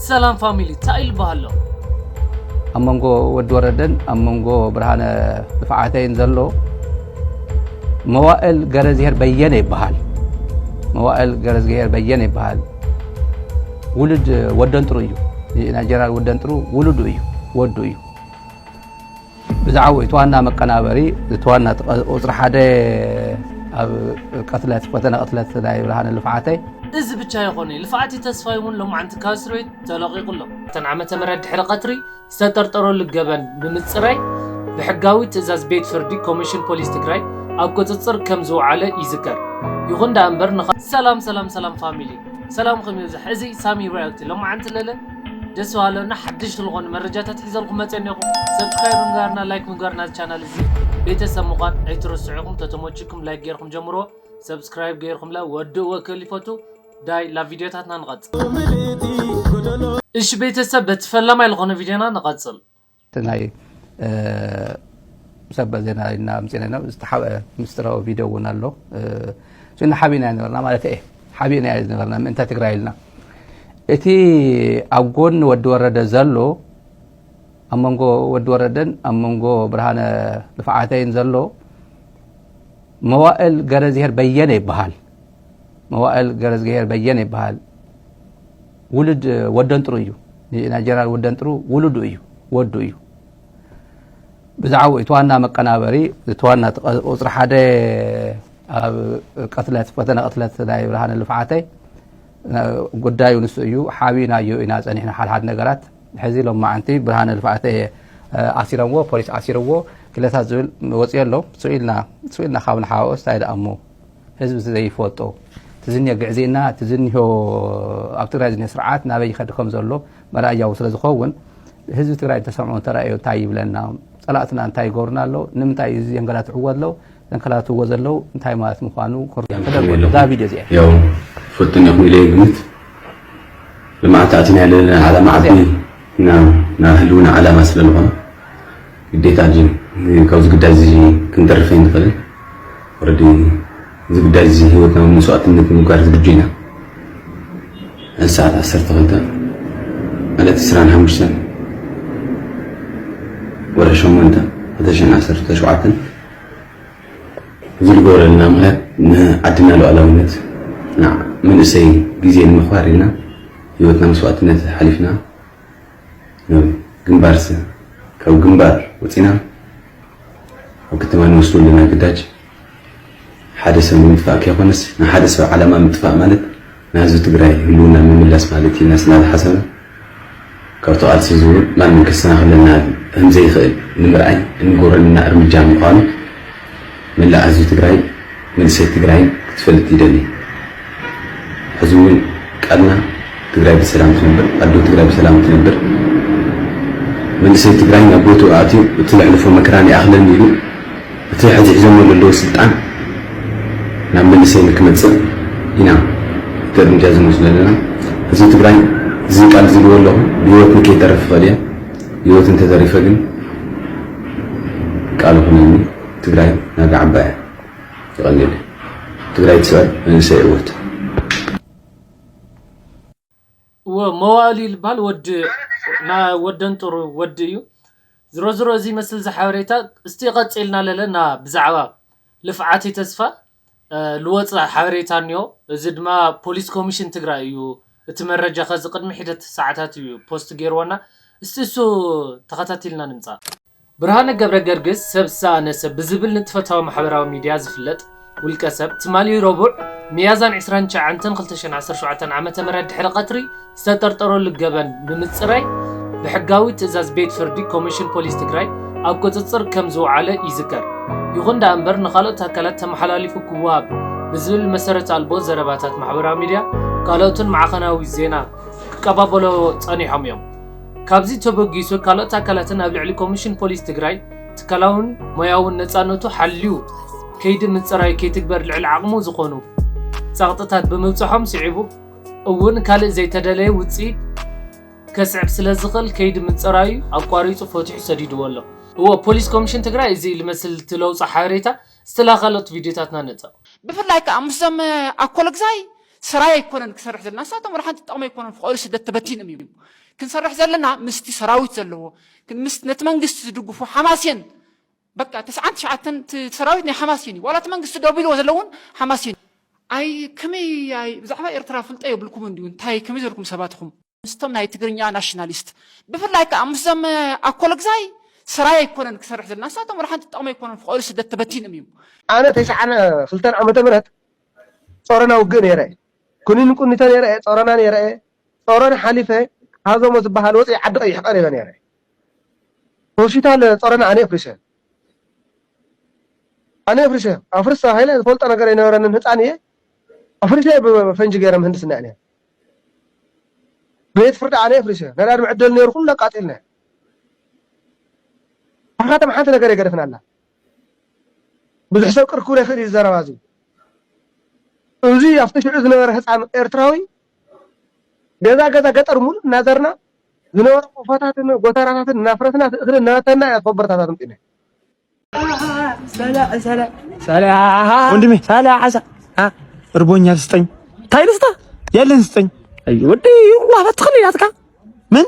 ሰላም ፋሚሊ፣ እንታይ ይበሃል ኣሎ? ኣብ መንጎ ወዲ ወረደን ኣብ መንጎ ብርሃነ ልፍዓተይን ዘሎ መዋእል ገረዝሄር በየነ ይበሃል። መዋእል ገረዝሄር በየነ ይበሃል። ውሉድ ወደንጥሩ እዩ። ናይ ጀነራል ወደንጥሩ ውሉዱ እዩ፣ ወዱ እዩ። ብዛዕባኡ እቲ ዋና መቀናበሪ፣ እቲ ዋና ቁፅሪ ሓደ ኣብ ቅትለት፣ ፈተነ ቅትለት ናይ ብርሃነ ልፍዓተይ። እዚ ብቻ ይኾነ፣ ልፍዓቲ ተስፋይ እውን ሎማዓንቲ ካብ እስር ቤት ተለቒቑ ኣሎ። እተን ዓመተ ምህረት ድሕሪ ቀትሪ ዝተጠርጠረሉ ገበን ብምፅራይ ብሕጋዊ ትእዛዝ ቤት ፍርዲ ኮሚሽን ፖሊስ ትግራይ ኣብ ቁፅፅር ከም ዝወዓለ ይዝከር። ይኹን ደኣ እምበር ንኻ-፣ ሰላም፣ ሰላም፣ ሰላም ፋሚሊ፣ ሰላምኩም ይብዛሕ። እዚ ሳሚ ሪያክት ሎማዓንቲ ለለ ደስ በሃለና ሓድሽ ዝኾኑ መረጃታት ሒዘልኩም መፅእ እኒኹ። ሰብስክራይብ ምግባርና፣ ላይክ ምግባርና፣ እዚ ቻናል እዚ ቤተሰብ ምዃን ኣይትረስዑ ኢኹም። ተተመችኩም ላይክ ገይርኩም ጀምርዎ። ሰብስክራይብ ገይርኩምላ ወድእዎ ክብል ይፈቱ። ዳይ ላብ ቪድዮታትና ንቐጽል። እሺ ቤተሰብ፣ በቲ ፈላማይ ዝኾነ ቪድዮና ንቐጽል። እቲ ናይ፣ እ፣ ሰበር ዜና ኢልና ኣምጺእና ኢና። ዝተሓብአ ምስጢራዊ ቪድዮ እውን ኣሎ። እ፣ እሱ ኢና ሓቢእና ዝነበርና ማለት እየ። ሓቢእና ዝነበርና ምእንታ ትግራይ ኢልና። እቲ ኣብ ጎኒ ወዲ ወረደ ዘሎ፣ ኣብ መንጎ ወዲ ወረደን ኣብ መንጎ ብርሃነ ልፍዓተይን ዘሎ መዋእል ገረዝሄር በየነ ይበሃል። መዋእል ገረዝሄር በየነ ይበሃል። ውሉድ ወደንጥሩ እዩ። ናይ ጀነራል ወደንጥሩ ውሉዱ እዩ፣ ወዱ እዩ። ብዛዕባኡ እቲ ዋና መቀናበሪ፣ እቲ ዋና ቁፅሪ ሓደ ኣብ ቅትለት፣ ፈተነ ቅትለት ናይ ብርሃነ ልፍዓተይ ጉዳዩ ንሱ እዩ። ሓቢእናዮ ኢና ጸኒሕና ሓድሓድ ነገራት። ሕዚ ሎማዓንቲ ብርሃነ ልፍዓተይ፣ እ፣ ኣሲሮምዎ፣ ፖሊስ ኣሲርዎ፣ ክለታት ዝብል ወፂኡ ኣሎ። ስቕ ኢልና፣ ስቕ ኢልና ካብ ንሓወስ እንታይ ደኣ እሞ ህዝቢ እቲ ዘይፈልጦ፣ እቲ ዝኒሆ ግዕዝይና፣ እቲ ዝኒሆ ኣብ ትግራይ ዝኒሆ ስርዓት ናበይ ይኸድ ከም ዘሎ መርኣያዊ ስለ ዝኸውን፣ ህዝቢ ትግራይ እንተሰምዖ እንተረኣዮ እንታይ ይብለና? ጸላእትና እንታይ ይገብሩና ኣለዉ? ንምንታይ እዚ የንገላትዕዎ ኣለዉ? ዘንከላትዎ ዘለዉ እንታይ ማለት ምዃኑ ክር-፣ ያው፣ ተደርጎ እዛ ቪድዮ እዚኣ። ያው፣ ትፈልጡኒ ኢኹም ኢለ ይግምት። ልምዓት ኣቲና ያለና ዓላማ ዓቢ እዚኣ። ና-፣ ና ህልውና ዓላማ ስለ ዝኾነ ግዴታ እዩ። ካብዚ ግዳጅ እዚ ክንተርፍ ኣይንኽእልን። ወረዲ እዚ ግዳጅ እዚ ህይወትና እውን መስዋእትነት ንምግባር ዝግጁ ኢና። ሰዓት ዓሰርተ ክልተ ማለት ዕስራን ሓሙሽተን ወርሒ ሸሞንተ ክልተ ሽሕን ዓሰርተ ሸውዓተን እዚ ዝገበረልና ምኽንያት ንዓድና ሉዓላውነት፣ ንመንእሰይ ግዜ ንምኽባር ኢልና ህይወትና መስዋእትነት ሓሊፍና ናብ ግንባር ስ-፣ ካብ ግንባር ወፂና ኣብ ከተማ ንወስዶ ዘለና ግዳጅ ሓደ ሰብ ንምጥፋእ ከይኮነስ፣ ናይ ሓደ ሰብ ዓላማ ምጥፋእ ማለት ናይ ህዝቢ ትግራይ ህልውና ምምላስ ማለት እዩ ኢልና ስለ ዝሓሰብና፣ ካብቲ ቃልሲ ዝብል ማንም ከሰናኽለና ከም ዘይኽእል ንምርኣይ እንገብሮ ዘለና እርምጃ ምዃኑ መላእ ህዝቢ ትግራይ፣ መንእሰይ ትግራይ ክትፈልጥ ይደሊ። ሕዚ እውን ቃልና ትግራይ ብሰላም ትነብር፣ ኣዶ ትግራይ ብሰላም ትነብር። መንእሰይ ትግራይ ናብ ቦትኡ ኣትዩ እቲ ነሕልፎ መከራ ይኣኽለኒ ኢሉ እቲ ሕዚ ሒዞሞ ዘለዉ ስልጣን ናብ መንእሰይ ንክመፅእ ኢና እቲ እርምጃ እዚ ንወስዶ ዘለና። ህዝቢ ትግራይ እዚ ቃል ዝብዎ ኣለኹ፣ ብህይወት ንከይተርፍ ይኽእል እየ። ብህይወት እንተተሪፈ ግን ቃል ይኹነኒ፣ ትግራይ ናጋ ዓባይ እያ። ይቐንየለይ። ትግራይ ትስዕር፣ መንእሰይ ዕወት። እወ፣ መዋእል እዩ ዝበሃል ወዲ፣ ና-፣ ወደንጥሩ ወዲ እዩ። ዝሮ ዝሮ እዚ ይመስል እዚ ሓበሬታ። እስቲ ቀፂልና ለለና ብዛዕባ ልፍዓተይ ተስፋ፣ እ፣ ልወፀ ሓበሬታ እኒኦ። እዚ ድማ ፖሊስ ኮሚሽን ትግራይ እዩ እቲ መረጃ ከዚ ቅድሚ ሒደት ሰዓታት እዩ ፖስት ገይርዎና። እስቲ እሱ ተኸታቲልና ንምፃእ። ብርሃነ ገብረ ገርግስ ሰብ ዝሰኣነ ሰብ ብዝብል ንጥፈታዊ ማሕበራዊ ሚድያ ዝፍለጥ ውልቀ ሰብ፣ ትማሊ ረቡዕ ሚያዝያን ዕስራን ትሽዓተን ክልተ ሽሕን ዓሰርተ ሸውዓተን ዓመተ ምህረት ድሕሪ ቀትሪ ዝተጠርጠረሉ ገበን ብምጽራይ ብሕጋዊ ትእዛዝ ቤት ፍርዲ ኮሚሽን ፖሊስ ትግራይ ኣብ ቁጽጽር ከም ዝወዓለ ይዝከር። ይኹን ደኣ እምበር ንኻልኦት ኣካላት ተመሓላሊፉ ክወሃብ ብዝብል መሰረት ኣልቦ ዘረባታት ማሕበራዊ ሚድያ ካልኦትን ማዕኸናዊ ዜና ክቀባበሎ ጸኒሖም እዮም። ካብዚ ተበጊሱ ካልኦት ኣካላትን ኣብ ልዕሊ ኮሚሽን ፖሊስ ትግራይ ትካላውን ሞያውን ነፃነቱ ሓልዩ ከይዲ ምፅራይ ከይትግበር ልዕሊ ዓቕሙ ዝኾኑ ፀቕጥታት ብምብፅሖም ስዒቡ እውን ካልእ ዘይተደለየ ውፅኢት ከስዕብ ስለ ዝኽእል ከይዲ ምፅራዩ ኣቋሪፁ ፈቲሑ ሰዲድዎ ኣሎ። እዎ ፖሊስ ኮሚሽን ትግራይ እዚ ልመስል እቲ ለውፂ ሓበሬታ ዝተላ ካልኦት ቪድዮታትና ነፃ። ብፍላይ ከዓ ምስዞም ኣኮለግዛይ ስራይ ኣይኮነን ክሰርሕ ዘለና፣ ንሳቶም ወላ ሓንቲ ጥቕሚ ኣይኮነን፣ ፍቐዱ ስደት ተበቲኖም እዮም። ክንሰርሕ ዘለና ምስቲ ሰራዊት ዘለዎ፣ ክን-፣ ምስ ነቲ መንግስቲ ዝድግፉ ሓማሴን፣ በቃ ተስዓን ትሽዓተን እቲ ሰራዊት ናይ ሓማሴን እዩ። ዋላ እቲ መንግስቲ ደው ኢልዎ ዘሎ እውን ሓማሴን እዩ። ኣይ ከመይ ኣይ ብዛዕባ ኤርትራ ፍልጠ የብልኩም እንዲዩ፣ እንታይ ከመይ ዘልኩም ሰባት ኢኹም? ምስቶም ናይ ትግርኛ ናሽናሊስት፣ ብፍላይ ከዓ ምስዞም ኣኮለግዛይ፣ ስራይ ኣይኮነን ክሰርሕ ዘለና፣ ንሳቶም ወላ ሓንቲ ጥቕሚ ኣይኮነን፣ ፍቐዱ ስደት ተበቲኖም እዮም። ኣነ ተስዓን ክልተን ዓመተ ምህረት ጾረና ውግእ ነይረ እየ። ኩኒን ቁኒተ ነይረ እየ፣ ጾረና ነይረ እየ። ጾረና ሓሊፈ፣ ሃዞሞ ዝበሃል ወፂ ዓዲ ቀይሕ ቀሪበ ነይረ እየ። ሆስፒታል ጾረና ኣነ ኣፍሪሰ። ኣነ ኣፍሪሰ። ኣፍርስ ተባሂለ ዝፈልጦ ነገር ኣይነበረንን፣ ህፃን እየ። ኣፍሪሰ ብ-፣ ብፈንጂ ገይረ ምህንድስና እየ ነይረ። ቤት ፍርዲ ኣነ ኣፍሪሰ። ነዳዲ መዕደሊ ነይሩ፣ ኩሉ ኣቃፂልና። ኣብ ከተማ ሓንቲ ነገር የገደፍናላ። ብዙሕ ሰብ ቅርኩር ይኽእል እዩ ዝዘረባ እዚ። እዚ ኣብቲ ሽዑ ዝነበረ ህፃን ኤርትራዊ ገዛ ገዛ ገጠር ሙሉእ እናዘርና ዝነበረ ቆፎታትን ጎተራታትን እናፍረስና እቲ እኽሊ እናበተና ኢና ተኸበርታታት ምፂና። ሰላ-፣ ሰላ-፣ ሰላ-፣ ወንድሜ። ሰላ-፣ ዓሳ-፣ አ፣ እርቦኛ ስጠኝ። እንታይ ልስታ? የለን ስጠኝ። ኣይ፣ ወዲ ይዋ ፈትኽል ኢላትካ። ምን?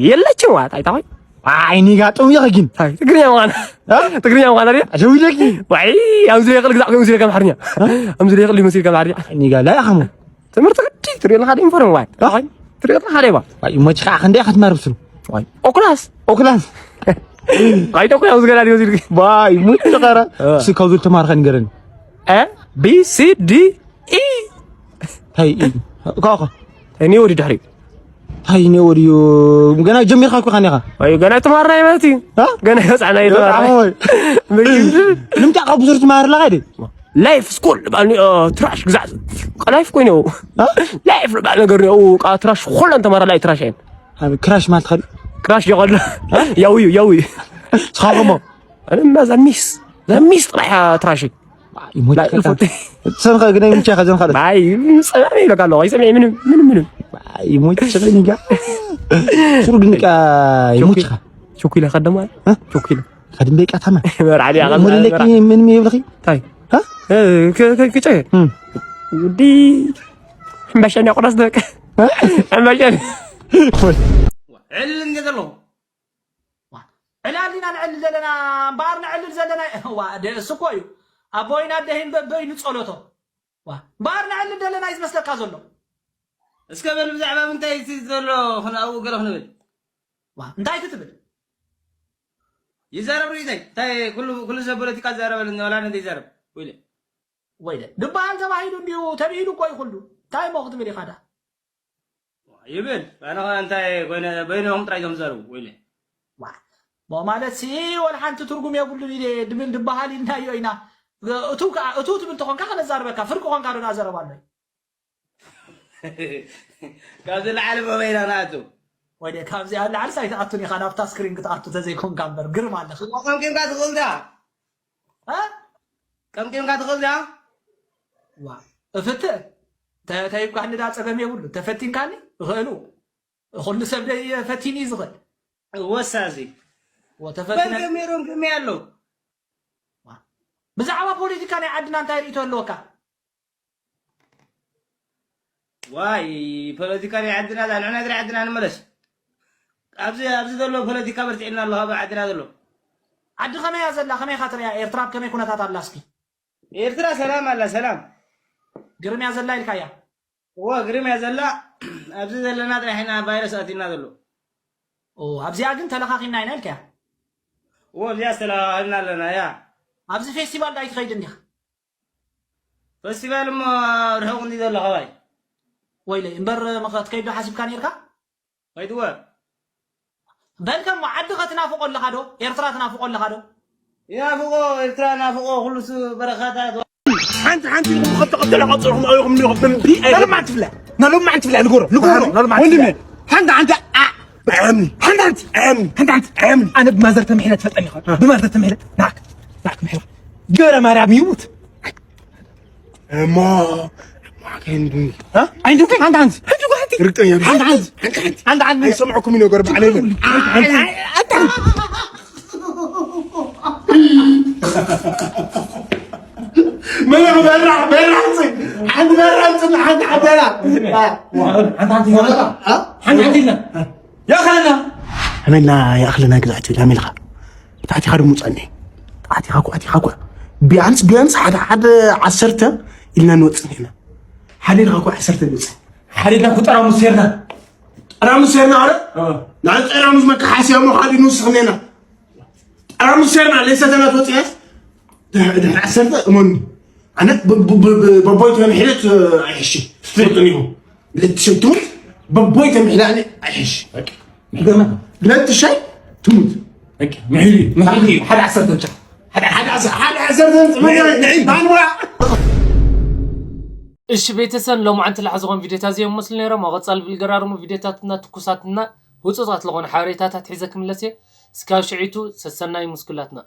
የለችም ዋ፣ ታይ፣ ታይ። ዋይ፣ ኒጋ ጥም ይኸጊን። ታይ፣ ትግርኛ ምዃን። አ? ትግርኛ ምዃን፣ ኣሪያ? ኣሸው ይለጊ። ዋይ፣ ኣብዚ ይኽእል ግዛዕ፣ ኣብዚ ይኽእል ኣምሓርኛ። አ? ኣብዚ ይኽእል ይመስል ከም ኣምሓርኛ። ኒጋ ላይ ኣኸሙ። ትምህርቲ ግዲ ትሪኦ ኣለኻ ዶ ዩኒፎርም ዋይ? አ? ዋይ፣ ትሪኦ ኣለኻ ዶ ባ? ዋይ፣ ሞች ከዓ ክንደይ ኢኻ ትማር ብስሩ? ዋይ፣ ኦክላስ። ኦክላስ። ዋይ፣ ተኮ ያው ዝገላ ዲዮ ዝልክ። ዋይ፣ ሙጭ ቀረ። እ። እሱ ካብ ዝብል ተማርኸ ንገረኒ። ኤ፣ ቢ፣ ሲ፣ ዲ፣ ኢ። ታይ ኢ? እኳ፣ እኳ። እኔ ወዲ ድሕሪ። ታይ እኔ ወዲዩ? ገና ጀሚርካ እኮ ኻኒኻ። ኣይ፣ ገና ተማርና ይመቲ። እ? ገና ይወጻና ይተማርና። ኣዎ። ምግቢ። ንምንታይ ካብ ብዙር ትማር ኣለኻ ዲ? ላይፍ ስኩል ባኒ፣ እ፣ ትራሽ ግዛዕ። ላይፍ ኮይኑ። እ? ላይፍ ባል ነገር ነው። ቃ ትራሽ፣ ኾላን ተማራ ላይ ትራሽ ኣይን። ኣብ ክራሽ ማለት ኸዲ? ክራሽ ይቐል። እ? ያው እዩ፣ ያው እዩ። ስኻኹሞ? ኣነ ማ ዛሚስ፣ ዛሚስ ጥራሕ እያ ትራሽ። ይሞት ላ፣ ከታ። ይፎት። ሰንኸ ግን ይምቻ ከዘን ኸደ። ኣይ፣ ጸማሚ ይብለካ ኣለኹ። ኣይሰምዕ ምንም፣ ምንም፣ ምንም። ኣይ፣ ይሞት ሸፈን ይጋ። ስሩ ግን ቃ ይሞት ካ። ቹኩለ ከደማ? እ? ቹኩለ። ከድም ደቂቃ ታማ። መርዓዲ ኣቐል ሞለለኪ መርዓ። ምን ይብልኺ? ታይ? እ? እ፣ ክ-፣ ክ-፣ ክጨ? እም። ውዲ ሕምባሻ እንዲያ ቁራስ ደቂ። እ? ሕምባሻ። ዕልል እንደ ዘለኹ። ዋ፣ ዕላል ኢና ንዕልል ዘለና፣ እምበኣር ንዕልል ዘለና። ዋ፣ ደ-፣ እሱ እኮ እዩ። ኣቦይን ኣደይን በበይኑ ጸሎቶም። ዋ፣ እምበኣር ንዕልል ዘለና እዩ ዝመስለካ ዘሎ። እስከ በል ብዛዕባ ምንታይ እቲ ዘሎ ክን-፣ ኣብኡ ገለ ክንብል። ዋ፣ እንታይ ክትብል? ይዛረብ ርእይተይ። እንታይ ኩሉ፣ ኩሉ ሰብ ፖለቲካ ዝዛረበሉ እንደ ወላ ነንተ ይዛረብ። ወይለ። ወይለ። ድበሃል ተባሂሉ እንዲሁ ተብሂሉ እኮ እዩ ኩሉ። እንታይ እሞ ክትብል ኢኻ ዳ? ይብል። ኣነ ኸ እንታይ ኮይነ በይኖም ጥራይ እዮም ዝዛረቡ። ወይለ። ዋ። ሞ ማለት ሲ ወላ ሓንቲ ትርጉም የብሉን ኢለ ድብል ድበሃል ኢልናዮ ኢና። እቱ ከኣ፣ እቱ ትብል ተኾንካ ከነዛርበካ፣ ፍርቂ ኾንካ ዶ ናዘረባ ኣሎ? ካብዚ ላዕሊ በበይና ንኣቱ። ወደ ካብዚ ኣብ ላዕሊ ሳይትኣቱን ኢኻ፣ ናብታ ስክሪን ክትኣቱ ተዘይኮንካ እምበር፣ ግርም ኣለኻ። ቀምቂምካ ትኽእል ዳ? እ? ቀምቂምካ ትኽእል ዳ? ዋ፣ እፍትእ። ተ-፣ ተይብካኒ ዳ ጸገም የብሉ። ተፈቲንካኒ፣ እኽእሉ። ኩሉ ሰብ ደ-፣ ፈቲኒ እዩ ዝኽእል። ወሳዚ። ወተፈትነ- በል ገሚሮም ግሚ ኣሎ። ዋ። ብዛዕባ ፖለቲካ ናይ ዓድና እንታይ ርእይቶ ኣለወካ? ዋይ፣ ፖለቲካ ናይ ዓድና፣ እዛ ንሕና ድሪ ዓድና ንመለስ። ኣብዚ፣ ኣብዚ ዘሎ ፖለቲካ በርቲዕና ኣሎ፣ ኣብ ዓድና ዘሎ። ዓዲ ከመይ እያ ዘላ? ከመይ ኢኻ ትርእያ? ኤርትራ ኣብ ከመይ ኩነታት ኣላ እስኪ? ኤርትራ ሰላም ኣላ፣ ሰላም። ግርም እያ ዘላ ኢልካያ? እወ፣ ግርም እያ ዘላ። ኣብዚ ዘለና ጥራሕ ኢና ቫይረስ ኣትዩና ዘሎ። ኦ፣ ኣብዚኣ ግን ተለኻኺና ኢና ኢልካያ? እወ፣ ኣብዚኣ ዝተለኻኸልና ኣለና፣ እያ። ኣብዚ ፌስቲቫል ዳይ ትኸይድ እንዲኻ? ፈስቲቫል እሞ ርሑቕ እንዲ ዘሎ ከባይ። ወይለይ፣ እምበር መኸ-፣ ክትከይድ ዶ ሓሲብካ ነይርካ? ከይድወ። በልከ እሞ ዓዲ ኸትናፍቖ ኣለኻ ዶ? ኤርትራ ትናፍቖ ኣለኻ ዶ? ይናፍቖ፣ ኤርትራ ናፍቖ፣ ኩሉ ሱ በረኻታት። ሓንቲ ሓንቲ ኢኹም ኸተቐተለ ቐጽርኹም ኣውኹም ኢኹም ብምዲ ኣይኮን። ናሎም ማዕንቲ ፍላ፣ ናሎም ማዕንቲ ፍላ፣ ንገሮ፣ ንገሮ፣ ናሎም ማዕንቲ ወንድሜ፣ ፍላ። ሓንቲ ሓንቲ ኣ-፣ ኣያምኒ። ሓንቲ ሓንቲ ኣያምኒ። ሓንቲ ሓንቲ ኣያምኒ። ኣነ ብማዘር ተምሒለ ትፈልጠኒ ኢኻ። ብማዘር ተምሒለ፣ ናክ፣ ናክ ምሒለ። ገብረ ማርያም ይሙት። እሞ፣ እሞ፣ ከንዱ። እ? ኣይንዱ፣ ሓንቲ ሓንቲ። ሓንቲ ሓንቲ። ርግጠኛ ነኝ። ሓንቲ ሓንቲ። ሓንቲ ሓንቲ። ሓንቲ ሓንቲ። ኣይሰምዕኩም እዩ ነገር ባዕለይ ነኝ። ሓንቲ ሓንቲ። መን በራሕ፣ በራሕ፣ ሓንቲ በራ ኣምፅና ሓንቲ ሓበራ። ሓንቲ ሓንቲ ይወጣ ሓንቲ ሓንቲ ኢልና ያኸለና ኣመልና ይኣኽለና ግዛዕ ትብል ኣሜልካ ብታሕቲኻ ደሞ ውፃኒ። ታሕቲኻ እኮ ኣቲኻ እኮ ቢያንስ ቢያንስ ሓደ ሓደ ዓሰርተ ኢልና ንወፅእ ኢና። ሓደ ኢልካ እኮ ዓሰርተ ንወፅእ። ሓደ ኢልና እኮ ጠራሙስ ሴርና ጠራሙስ ሴርና ኣረ ናይ ጠራሙስ መከሓስያ እሞ ካልእ ንውስኽ እኒአና። ጠራሙስ ሴርና ለይሰተና ትወፅያስ ድሕሪ ዓሰርተ እመኑ ኣነ በቦይ ተምሒለት ኣይሕሽ ትፈልጥን ኢኹም። ለትሸይ ትሙት በቦይ ተምሒላኒ ኣይሕሽ። ለትሸይ ትሙት ምሕሉ ምሕሉ ሓደ ዓሰርተ ብቻ ሓደ ሓደ ዓሰርተ ማንዋ እሺ ቤተሰብ ሎማዓንቲ ላሕ ዝኾን ቪዲዮታት እዮም መስሉ ነይሮም። ኣብ ቀፃሊ ብልገራርሙ ቪዲዮታትና ትኩሳትና ህፁፃት ዝኾነ ሓበሬታታት ሒዘ ክምለስ እየ። እስካብ ሽዒቱ ሰሰናይ ምስኩላትና።